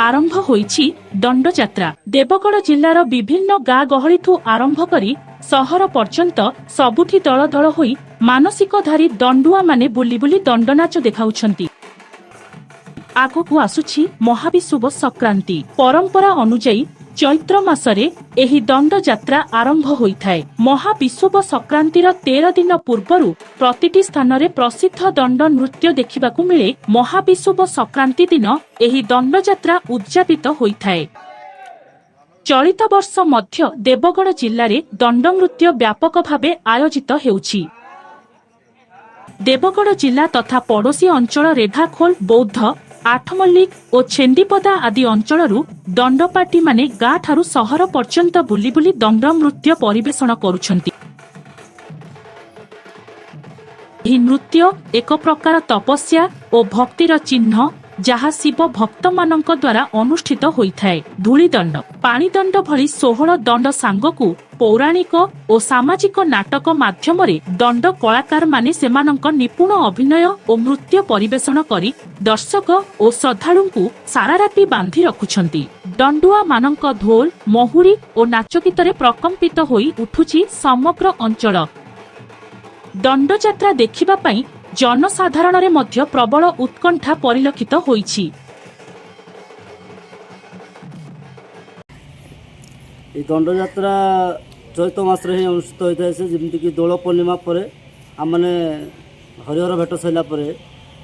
ଆରମ୍ଭ ହୋଇଛି ଦଣ୍ଡଯାତ୍ରା। ଦେବଗଡ଼ ଜିଲ୍ଲାର ବିଭିନ୍ନ ଗାଁ ଗହଳିଠୁ ଆରମ୍ଭ କରି ସହର ପର୍ଯ୍ୟନ୍ତ ସବୁଠି ଦଳ ଦଳ ହୋଇ ମାନସିକଧାରୀ ଦଣ୍ଡୁଆମାନେ ବୁଲି ବୁଲି ଦଣ୍ଡନାଚ ଦେଖାଉଛନ୍ତି। ଆଗକୁ ଆସୁଛି ମହାବିଷୁବ ସଂକ୍ରାନ୍ତି। ପରମ୍ପରା ଅନୁଯାୟୀ ଚୈତ୍ର ମାସରେ ଏହି ଦଣ୍ଡଯାତ୍ରା ଆରମ୍ଭ ହୋଇଥାଏ। ମହାବିଷୁବ ସଂକ୍ରାନ୍ତିର 13 ଦିନ ପୂର୍ବରୁ ପ୍ରତିଟି ସ୍ଥାନରେ ପ୍ରସିଦ୍ଧ ଦଣ୍ଡ ନୃତ୍ୟ ଦେଖିବାକୁ ମିଳେ। ମହାବିଷୁବ ସଂକ୍ରାନ୍ତି ଦିନ ଏହି ଦଣ୍ଡଯାତ୍ରା ଉଦଯାପିତ ହୋଇଥାଏ। ଚଳିତ ବର୍ଷ ମଧ୍ୟ ଦେବଗଡ଼ ଜିଲ୍ଲାରେ ଦଣ୍ଡନୃତ୍ୟ ବ୍ୟାପକ ଭାବେ ଆୟୋଜିତ ହେଉଛି। ଦେବଗଡ଼ ଜିଲ୍ଲା ତଥା ପଡ଼ୋଶୀ ଅଞ୍ଚଳ ରେଢ଼ାଖୋଲ, ବୌଦ୍ଧ, ଆଠମଲ୍ଲିକ ଓ ଛେଣ୍ଡିପଦା ଆଦି ଅଞ୍ଚଳରୁ ଦଣ୍ଡପାର୍ଟିମାନେ ଗାଁଠାରୁ ସହର ପର୍ଯ୍ୟନ୍ତ ବୁଲି ବୁଲି ଦଣ୍ଡ ନୃତ୍ୟ ପରିବେଷଣ କରୁଛନ୍ତି। ଏହି ନୃତ୍ୟ ଏକ ପ୍ରକାର ତପସ୍ୟା ଓ ଭକ୍ତିର ଚିହ୍ନ, ଯାହା ଶିବ ଭକ୍ତମାନଙ୍କ ଦ୍ୱାରା ଅନୁଷ୍ଠିତ ହୋଇଥାଏ। ଧୂଳିଦଣ୍ଡ, ପାଣିଦଣ୍ଡ ଭଳି 16 ଦଣ୍ଡ ସାଙ୍ଗକୁ ପୌରାଣିକ ଓ ସାମାଜିକ ନାଟକ ମାଧ୍ୟମରେ ଦଣ୍ଡ କଳାକାରମାନେ ସେମାନଙ୍କ ନିପୁଣ ଅଭିନୟ ଓ ନୃତ୍ୟ ପରିବେଷଣ କରି ଦର୍ଶକ ଓ ଶ୍ରଦ୍ଧାଳୁଙ୍କୁ ସାରା ରାତି ବାନ୍ଧି ରଖୁଛନ୍ତି। ଦଣ୍ଡୁଆମାନଙ୍କ ଢୋଲ, ମହୁରୀ ଓ ନାଚଗୀତରେ ପ୍ରକମ୍ପିତ ହୋଇ ଉଠୁଛି ସମଗ୍ର ଅଞ୍ଚଳ। ଦଣ୍ଡଯାତ୍ରା ଦେଖିବା ପାଇଁ ଜନସାଧାରଣରେ ମଧ୍ୟ ପ୍ରବଳ ଉତ୍କଣ୍ଠା ପରିଲକ୍ଷିତ ହୋଇଛି। ଏଇ ଦଣ୍ଡଯାତ୍ରା ଚୈତ ମାସରେ ହିଁ ଅନୁଷ୍ଠିତ ହୋଇଥାଏ। ସେ ଯେମିତିକି ଦୋଳ ପୂର୍ଣ୍ଣିମା ପରେ ଆମମାନେ ହରିହର ଭେଟ ସରିଲା ପରେ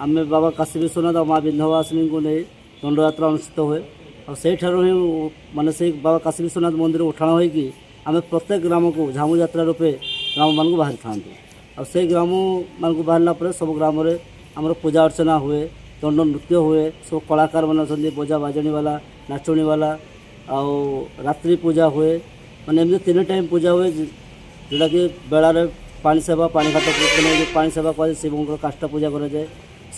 ଆମେ ବାବା କାଶୀ ବିଶ୍ୱନାଥ ଆଉ ମା ବିନ୍ଧ୍ୟବାସିନୀଙ୍କୁ ନେଇ ଦଣ୍ଡଯାତ୍ରା ଅନୁଷ୍ଠିତ ହୁଏ। ଆଉ ସେଇଠାରୁ ହିଁ, ମାନେ ସେଇ ବାବା କାଶୀ ବିଶ୍ୱନାଥ ମନ୍ଦିର ଉଠାଣ ହୋଇକି ଆମେ ପ୍ରତ୍ୟେକ ଗ୍ରାମକୁ ଝାମୁ ଯାତ୍ରା ରୂପେ ଗ୍ରାମମାନଙ୍କୁ ବାହାରିଥାନ୍ତୁ। ଆଉ ସେଇ ଗ୍ରାମମାନଙ୍କୁ ବାହାରିଲା ପରେ ସବୁ ଗ୍ରାମରେ ଆମର ପୂଜା ଅର୍ଚ୍ଚନା ହୁଏ, ଦଣ୍ଡ ନୃତ୍ୟ ହୁଏ। ସବୁ କଳାକାରମାନେ ଅଛନ୍ତି, ବଜା ବାଜଣୀବାଲା, ନାଚୁଣୀବାଲା। ଆଉ ରାତ୍ରି ପୂଜା ହୁଏ। ମାନେ ଏମିତି ତିନି ଟାଇମ୍ ପୂଜା ହୁଏ, ଯେଉଁଟାକି ବେଳାରେ ପାଣି ସେବା, ପାଣିଘାଟ, ମାନେ ଯେଉଁ ପାଣି ସେବା କୁହାଯାଏ, ଶିବଙ୍କର କାଷ୍ଠ ପୂଜା କରାଯାଏ।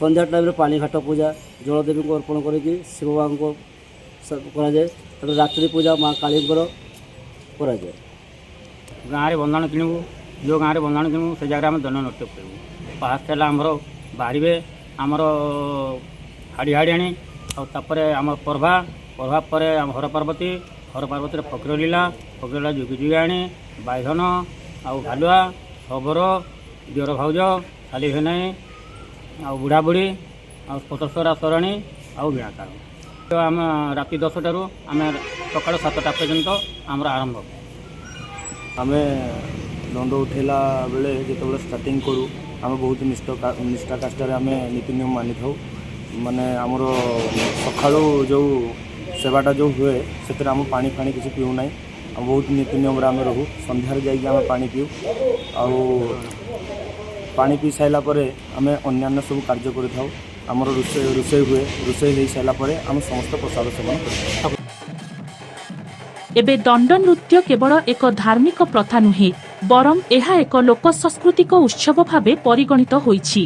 ସନ୍ଧ୍ୟା ଟାଇମ୍ରେ ପାଣିଘାଟ ପୂଜା, ଜଳଦେବୀଙ୍କୁ ଅର୍ପଣ କରିକି ଶିବ ବାବାଙ୍କୁ କରାଯାଏ। ତାପରେ ରାତ୍ରି ପୂଜା ମା କାଳୀଙ୍କର କରାଯାଏ। ଗାଁରେ ବନ୍ଦାଣ କିଣିବୁ, ଯେଉଁ ଗାଁରେ ବନ୍ଦାଣ କିଣିବୁ, ସେ ଜାଗାରେ ଆମେ ଦଣ୍ଡ ନୃତ୍ୟ କରିବୁ। ଫାଷ୍ଟ ହେଲା ଆମର ବାହାରିବେ ଆମର ହାଡ଼ି ହାଡ଼ିଆଣି, ଆଉ ତାପରେ ଆମର ପର୍ଭା, ପର୍ଭା ପରେ ଆମ ହର ପାର୍ବତୀ, ହର ପାର୍ବତୀରେ ଫକୀର ଲୀଳା, ଫକୀର ଲୀଳା ଯୁଗି ଯୁଗାଣୀ, ବାଇଧନ ଆଉ ଭାଲୁଆ, ଶବର, ଦିଅର ଭାଉଜ, ଶାଲି ଭେନାଇ ଆଉ ବୁଢ଼ା ବୁଢ଼ୀ ଆଉ ପତସରା ସରଣୀ ଆଉ ବୀଣାକାର। ତ ଆମେ ରାତି 10ଟାରୁ ଆମେ ସକାଳ 7ଟା ପର୍ଯ୍ୟନ୍ତ ଆମର ଆରମ୍ଭ। ଆମେ ଦଣ୍ଡ ଉଠେଇଲା ବେଳେ ଯେତେବେଳେ ଷ୍ଟାର୍ଟିଂ କରୁ, ଆମେ ବହୁତ ନିଷ୍ଠା କାଷ୍ଠାରେ ଆମେ ନୀତି ନିୟମ ମାନିଥାଉ। ମାନେ ଆମର ସକାଳୁ ଯେଉଁ ସେବାଟା ଯେଉଁ ହୁଏ, ସେଥିରେ ଆମେ ପାଣି ଫାଣି କିଛି ପିଉନାହିଁ ଆଉ ବହୁତ ନୀତି ନିୟମରେ ଆମେ ରହୁ। ସନ୍ଧ୍ୟାରେ ଯାଇକି ଆମେ ପାଣି ପିଉ। ଆଉ ପାଣି ପିଇ ସାରିଲା ପରେ ଆମେ ଅନ୍ୟାନ୍ୟ ସବୁ କାର୍ଯ୍ୟ କରିଥାଉ। ଆମର ରୋଷେଇ ହୁଏ। ରୋଷେଇ ହେଇସାରିଲା ପରେ ଆମେ ସମସ୍ତେ ପ୍ରସାଦ ସେବନ କରିଥାଉ। ଏବେ ଦଣ୍ଡ ନୃତ୍ୟ କେବଳ ଏକ ଧାର୍ମିକ ପ୍ରଥା ନୁହେଁ, ବରଂ ଏହା ଏକ ଲୋକ ସାଂସ୍କୃତିକ ଉତ୍ସବ ଭାବେ ପରିଗଣିତ ହୋଇଛି।